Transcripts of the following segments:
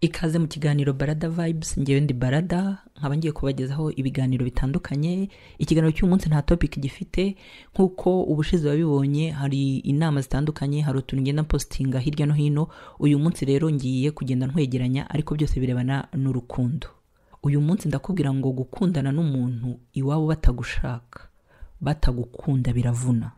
Ikaze mu kiganiro Barada Vibes. Ngewe ndi Barada, nkaba ngiye kubagezaho ibiganiro bitandukanye. Ikiganiro cy'uyu munsi nta topic gifite, nk'uko ubushize wabibonye. Hari inama zitandukanye, hari utuntu ngenda postinga hirya no hino. Uyu munsi rero ngiye kugenda ntwegeranya, ariko byose birebana n'urukundo. Uyu munsi ndakubwira ngo gukundana n'umuntu iwabo batagushaka, batagukunda, biravuna,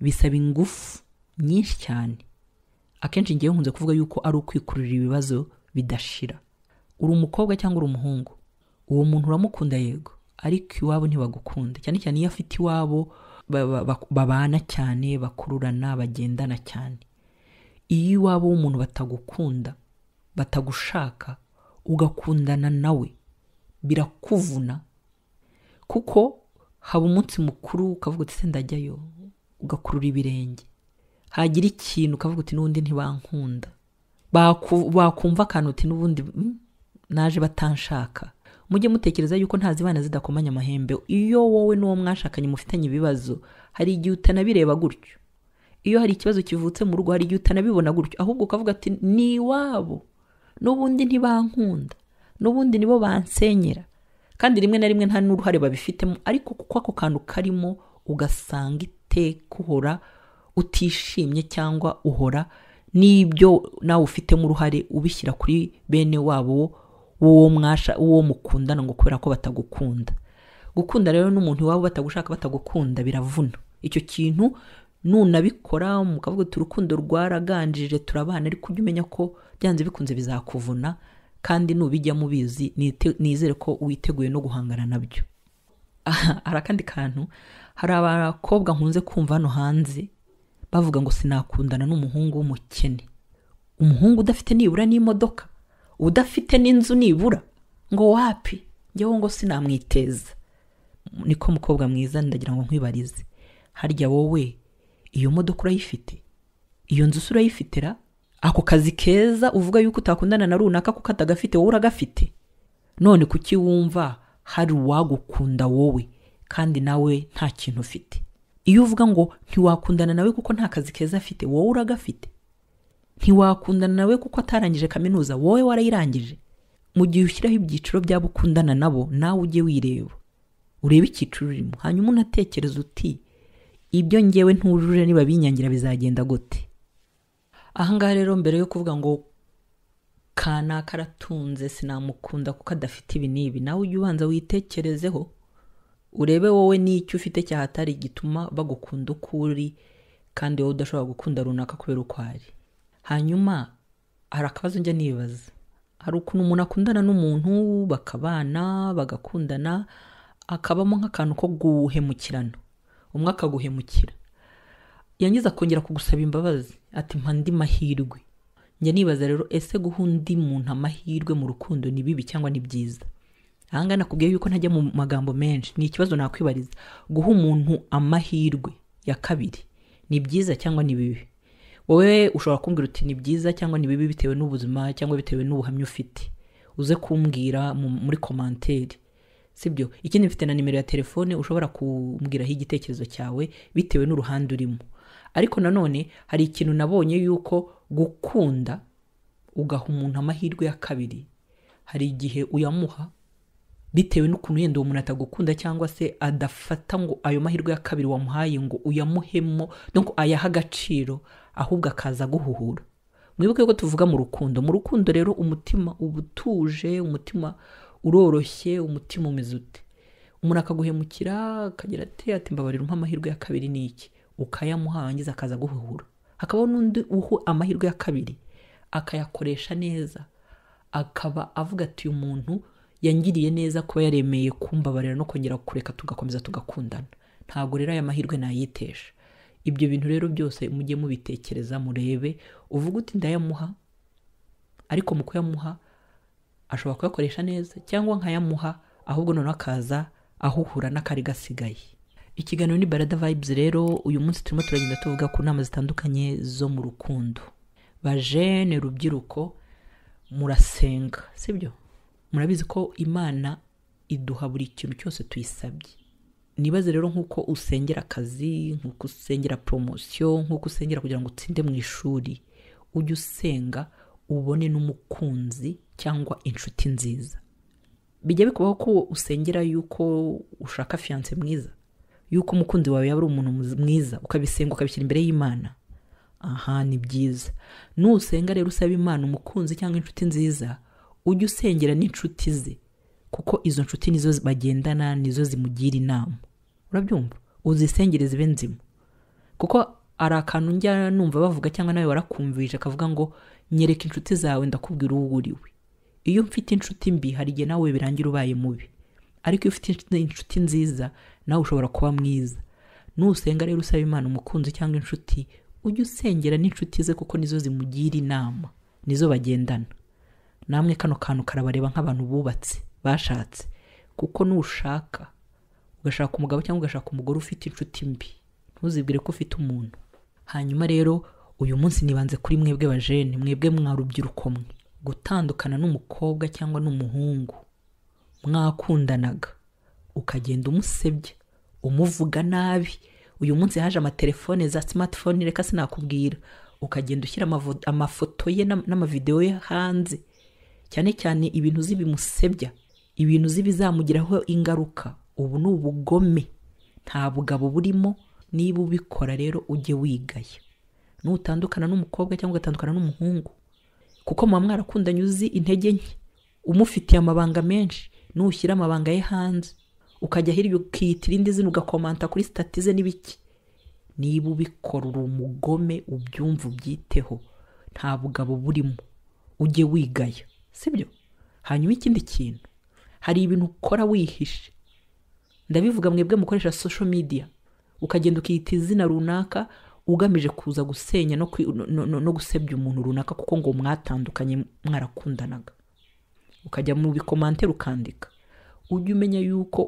bisaba ingufu nyinshi cyane. Akenshi ngewe nkunze kuvuga yuko ari ukwikururira ibibazo bidashira. Uri umukobwa cyangwa uri umuhungu, uwo muntu uramukunda, yego, ariko iwabo ntibagukunda, cyane cyane iyo afite iwabo babana cyane, bakururana, bagendana cyane. Iyo iwabo w'umuntu batagukunda, batagushaka, ugakundana nawe, birakuvuna, kuko haba umunsi mukuru ukavuga uti: "Se ndajyayo?" Ugakurura ibirenge. Hagira ikintu ukavuga uti: "N'ubundi ntibankunda." Bakumva akantu uti: "N'ubundi naje batanshaka." Mujye mutekereza yuko ntazibana zidakomanya amahembe. Iyo wowe n'uwo mwashakanye mufitanye ibibazo, hari igihe utanabireba gutyo. Iyo hari ikibazo kivutse mu rugo, hari igihe utanabibona gutyo, ahubwo ukavuga ati: "Ni iwabo, n'ubundi ntibankunda, n'ubundi nibo bansenyera." Kandi rimwe na rimwe nta n'uruhare babifitemo, ariko kuko ako kantu karimo, ugasanga iteka uhora utishimye, cyangwa uhora n'ibyo nawe ufitemo uruhare ubishyira kuri bene wabo w'uwo mwasha, uwo mukundana, ngo kubera ko batagukunda. Gukunda rero n'umuntu iwabo batagushaka, batagukunda, biravuna. Icyo kintu nunabikora mukavuga uti: "Urukundo rwaraganjije, turabana," ariko ujye umenya ko byanze bikunze bizakuvuna, kandi nubijyamo ubizi, nizere ko witeguye no guhangana nabyo. Hari akandi kantu, hari abakobwa nkunze kumva hano hanze bavuga ngo: "Sinakundana n'umuhungu w'umukene, umuhungu udafite nibura n'imodoka, udafite n'inzu nibura," ngo wapi, njyewe ngo sinamwiteza. Niko mukobwa mwiza, ndagira ngo nkwibarize: harya wowe iyo modoka urayifite? Iyo nzu se urayifite ra? Ako kazi keza uvuga yuko utakundana na runaka kuko atagafite, wowe uragafite? None kuki wumva hari uwagukunda wowe kandi nawe nta kintu ufite? Iyo uvuga ngo ntiwakundana nawe kuko nta kazi keza afite, wowe uragafite? Ntiwakundana nawe kuko atarangije kaminuza, wowe warayirangije? Mu gihe ushyiraho ibyiciro by'abo ukundana nabo, nawe ujye wireba, urebe icyiciro urimo, hanyuma unatekereza uti: "Ibyo ngewe ntujuje, niba binyangira bizagenda gute?" Ahangaha rero, mbere yo kuvuga ngo kanaka aratunze, sinamukunda kuko adafite ibi n'ibi, nawe ujye ubanza witekerezeho, urebe wowe n'icyo ufite cyahatari gituma bagukunda uko uri, kandi wowe udashobora gukunda runaka kubera uko ari. Hanyuma hari akabazo njya nibaza: hari ukuntu umuntu akundana n'umuntu, bakabana, bagakundana, akabamo nk'akantu ko guhemukirana, umwe akaguhemukira, yangiza akongera kugusaba imbabazi ati: "Mpa andi mahirwe." Njya nibaza rero: ese guha undi muntu amahirwe mu rukundo ni bibi cyangwa ni byiza? Ahangaha nakubwiye yuko ntajya mu magambo menshi, ni ikibazo nakwibariza: guha umuntu amahirwe ya kabiri ni byiza cyangwa ni bibi? Wowe ushobora kumbwira uti ni byiza cyangwa ni bibi, bitewe n'ubuzima cyangwa bitewe n'ubuhamya ufite. Uze kumbwira muri commentaire, sibyo? Ikindi, mfite na nimero ya telefone ushobora kumbwiraho igitekerezo cyawe bitewe n'uruhande urimo. Ariko nanone hari ikintu nabonye, yuko gukunda ugaha umuntu amahirwe ya kabiri, hari igihe uyamuha bitewe n'ukuntu yenda uwo muntu atagukunda, cyangwa se adafata ngo ayo mahirwe ya kabiri wamuhaye ngo uyamuhemo, donc ayaha agaciro, ahubwo akaza aguhuhura. Mwibuke ko tuvuga mu rukundo. Mu rukundo rero umutima uba utuje, umutima uroroshye, umutima umeze ute? Umuntu akaguhemukira, akagira ati: "Mbabarira, umpe amahirwe ya kabiri," ni iki? Ukayamuha, warangiza akaza aguhuhura. Hakabaho n'undi uha amahirwe ya kabiri akayakoresha neza, akaba avuga ati: "Uyu muntu yangiriye neza kuba yaremeye kumbabarira no kongera kureka tugakomeza tugakundana. Ntabwo rero aya mahirwe nayitesha." Ibyo bintu rero byose mujye mubitekereza, murebe, uvuge uti: "Ndayamuha, ariko mu kuyamuha ashobora kuyakoresha neza, cyangwa nkayamuha ahubwo noneho akaza ahuhura n'akari gasigaye." Ikiganiro ni Barada Vibes. Rero uyu munsi turimo turagenda tuvuga ku nama zitandukanye zo mu rukundo. Bajene, rubyiruko, murasenga, sibyo? Murabizi ko Imana iduha buri kintu cyose tuyisabye. Nibaze rero, nk'uko usengera akazi, nk'uko usengera promotion, nk'uko usengera kugira ngo utsinde mu ishuri, ujye usenga. ubone n'umukunzi cyangwa inshuti nziza. Bijya bikubaho ko usengera yuko ushaka fiancé mwiza, yuko umukunzi wawe yaba ari umuntu mwiza, ukabisenga ukabishyira imbere y'Imana. Aha ni byiza. Nusenga rero usaba Imana umukunzi cyangwa inshuti nziza, ujye usengera n'inshuti ze, kuko izo nshuti nizo bagendana, nizo zimugira inama. Urabyumva? Uzisengere zibe nzima. Kuko ari akantu njya numva bavuga, cyangwa nawe warakumvije, akavuga ngo nyereka inshuti zawe ndakubwira uwo uriwe. Iyo mfite inshuti mbi hari igihe nawe birangira ubaye mubi, ariko iyo ufite inshuti nziza nawe ushobora kuba mwiza. Nusenga rero usaba Imana umukunzi cyangwa inshuti, ujye usengera n'inshuti ze, kuko nizo zimugira inama, nizo bagendana. Namwe kano kantu karabareba nk'abantu bubatse bashatse, kuko nushaka ugashaka umugabo cyangwa ugashaka umugore ufite inshuti mbi, ntuzibwire ko ufite umuntu. Hanyuma rero uyu munsi nibanze kuri mwebwe bajene, mwebwe mwa rubyiruko mwe, gutandukana n'umukobwa cyangwa n'umuhungu mwakundanaga ukagenda umusebye umuvuga nabi. Uyu munsi haje amatelefone za smartphone, reka sinakubwira, ukagenda ushyira amafoto ye n'amavideo ye hanze, cyane cyane ibintu zibimusebya, ibintu zibizamugiraho ingaruka. Ubu ni ubugome, nta bugabo burimo. Niba ubikora rero ujye wigaya. Nutandukana n'umukobwa cyangwa ugatandukana n'umuhungu, kuko muba mwarakundanye uzi intege nke, umufitiye amabanga menshi, nushyira amabanga ye hanze ukajya hirya ukiyita irindi zina, ugakomanta kuri stati ze n'ibiki, niba ubikora uri umugome, ubyumva ubyiteho, nta bugabo burimo, ujye wigaya, sibyo? Hanyuma ikindi kintu, hari ibintu ukora wihishe. Ndabivuga mwebwe mukoresha social media, ukagenda ukiyita izina runaka ugamije kuza gusenya no gusebya umuntu runaka, kuko ngo mwatandukanye mwarakundanaga, ukajya mu bikomantere ukandika. Ujye umenya yuko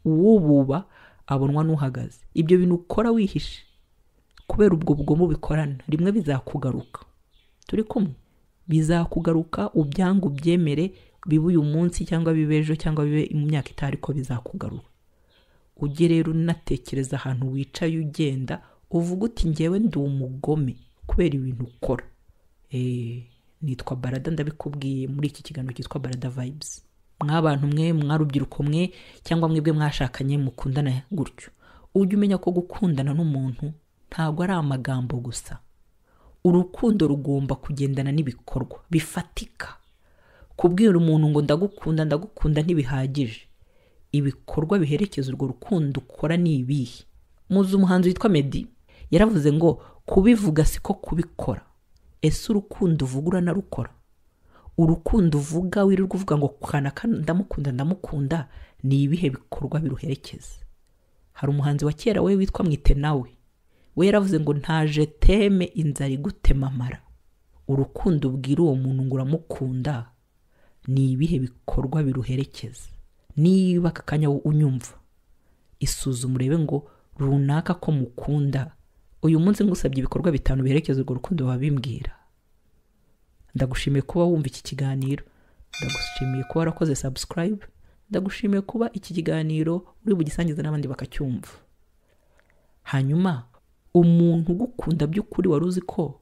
uwububa abonwa n'uhagaze. Ibyo bintu ukora wihishe kubera ubwo bugome ubikorana, rimwe bizakugaruka. Turi kumwe, bizakugaruka, ubyange ubyemere, bibe uyu munsi cyangwa bibe ejo cyangwa bibe mu myaka itari, ko bizakugaruka. Ujye rero unatekereza ahantu wicaye ugenda uvuga uti ngewe ndi umugome kubera ibintu ukora. Nitwa Barada, ndabikubwiye muri iki kiganiro cyitwa Barada Vibes. Mwabantu mwe, mwarubyiruko mwe, cyangwa mwebwe mwashakanye mukundana gutyo, ujye umenya ko gukundana n'umuntu ntabwo ari amagambo gusa. Urukundo rugomba kugendana n'ibikorwa bifatika. Kubwira umuntu ngo ndagukunda ndagukunda ntibihagije. Ibikorwa biherekeza urwo rukundo ukora ni ibihe? Muzi umuhanzi witwa Meddy yaravuze ngo kubivuga siko kubikora. Ese urukundo uvuga uranarukora? Urukundo uvuga wirirwa uvuga ngo kanaka ndamukunda ndamukunda, ni ibihe bikorwa biruherekeza? Hari umuhanzi wa kera we witwa Mwitenawe, we yaravuze ngo ntaje teme inzara igutemamara. Urukundo ubwira uwo muntu ngo uramukunda, ni ibihe bikorwa biruherekeza? Niba aka kanya unyumva, isuzume urebe ngo runaka ko mukunda. Uyu munsi ngusabye ibikorwa 5 biherekeza urwo rukundo wabimbwira. Ndagushimiye kuba wumva iki kiganiro, ndagushimiye kuba warakoze subscribe, ndagushimiye kuba iki kiganiro uri bugisangize n'abandi bakacyumva. Hanyuma umuntu ugukunda by'ukuri wari uzi ko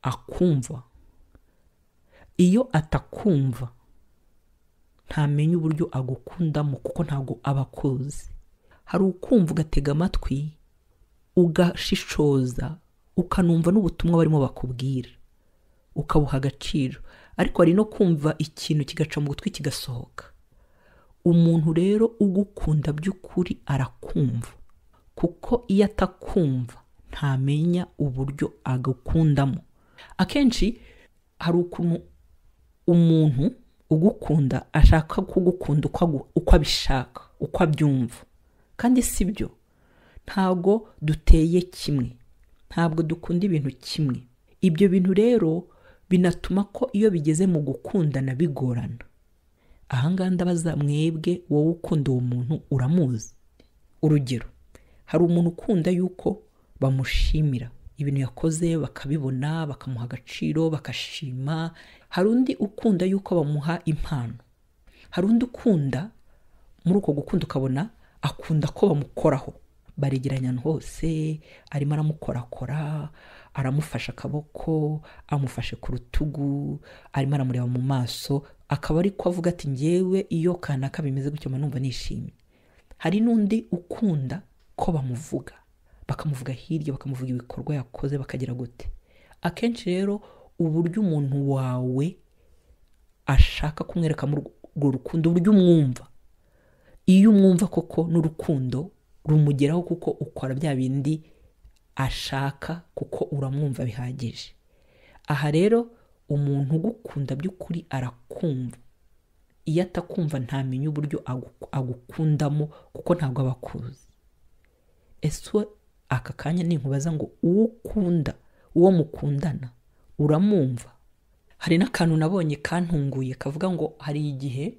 akumva, iyo atakumva ntamenya uburyo agukundamo, kuko ntabwo aba akuzi. Hari ukumva ugatega amatwi, ugashishoza, ukanumva n'ubutumwa barimo bakubwira, ukabuha agaciro. Ariko hari no kumva ikintu kigaca mu gutwi kigasohoka. Umuntu rero ugukunda by'ukuri arakumva, kuko iyo atakumva ntamenya uburyo agukundamo. Akenshi hari ukuntu umuntu ugukunda ashaka kugukunda uko abishaka, uko abyumva, kandi si byo. Ntabwo duteye kimwe, ntabwo dukunda ibintu kimwe. Ibyo bintu rero binatuma ko iyo bigeze mu gukundana bigorana. Ahangaha ndabaza mwebwe, wowe ukunda uwo muntu uramuzi? Urugero, hari umuntu ukunda yuko bamushimira ibintu yakoze, bakabibona, bakamuha agaciro, bakashima. Hari undi ukunda yuko bamuha impano. Hari undi ukunda muri uko gukunda ukabona akunda ko bamukoraho, Baregeranya ahantu hose, arimo aramukorakora, aramufashe akaboko, amufashe ku rutugu, arimo aramureba mu maso, akaba ariko avuga ati ngewe iyo kanaka bimeze gutyo mba numva nishimye. Hari n'undi ukunda ko bamuvuga, bakamuvuga hirya, bakamuvuga ibikorwa yakoze, bakagira gute. Akenshi rero uburyo umuntu wawe ashaka kumwereka muri urwo rukundo, uburyo umwumva, iyo umwumva koko n'urukundo rumugeraho, kuko ukora bya bindi ashaka kuko uramwumva bihagije. Aha rero umuntu ugukunda by'ukuri arakumva. Iyo atakumva ntamenya uburyo agukundamo kuko ntabwo aba akuzi. Ese aka kanya ninkubaza ngo uwo ukunda, uwo mukundana uramwumva? Hari n'akantu nabonye kantunguye kavuga ngo hari igihe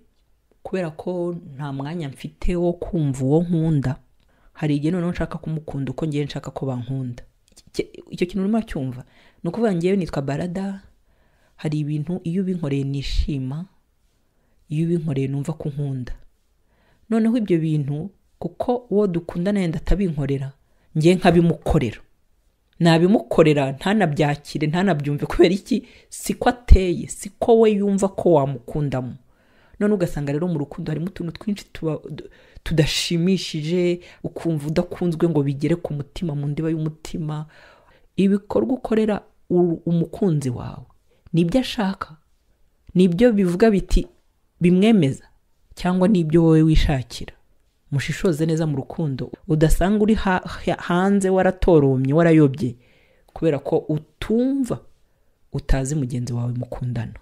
kubera ko nta mwanya mfite wo kumva uwo nkunda, hari igihe noneho nshaka kumukunda uko ngiye nshaka ko bankunda. Icyo kintu urimo cyumva ni ukuvuga ngewe nitwa Barada, hari ibintu iyo ubinkoreye nishima, iyo ubinkoreye numva ko unkunda. Noneho ibyo bintu kuko uwo dukundana yenda atabinkorera, ngiye nkabimukorera, nabimukorera ntanabyakire, ntanabyumve. Kubera iki? Siko ateye, siko we yumva ko wamukundamo. None ugasanga rero mu rukundo harimo utuntu twinshi tudashimishije, ukumva udakunzwe ngo bigere ku mutima, mu ndiba y'umutima. Ibikorwa ukorera umukunzi wawe nibyo ashaka, nibyo bivuga biti bimwemeza, cyangwa nibyo wowe wishakira. Mushishoze neza mu rukundo, udasanga uri hanze waratoromye, warayobye, kubera ko utumva, utazi mugenzi wawe mukundana.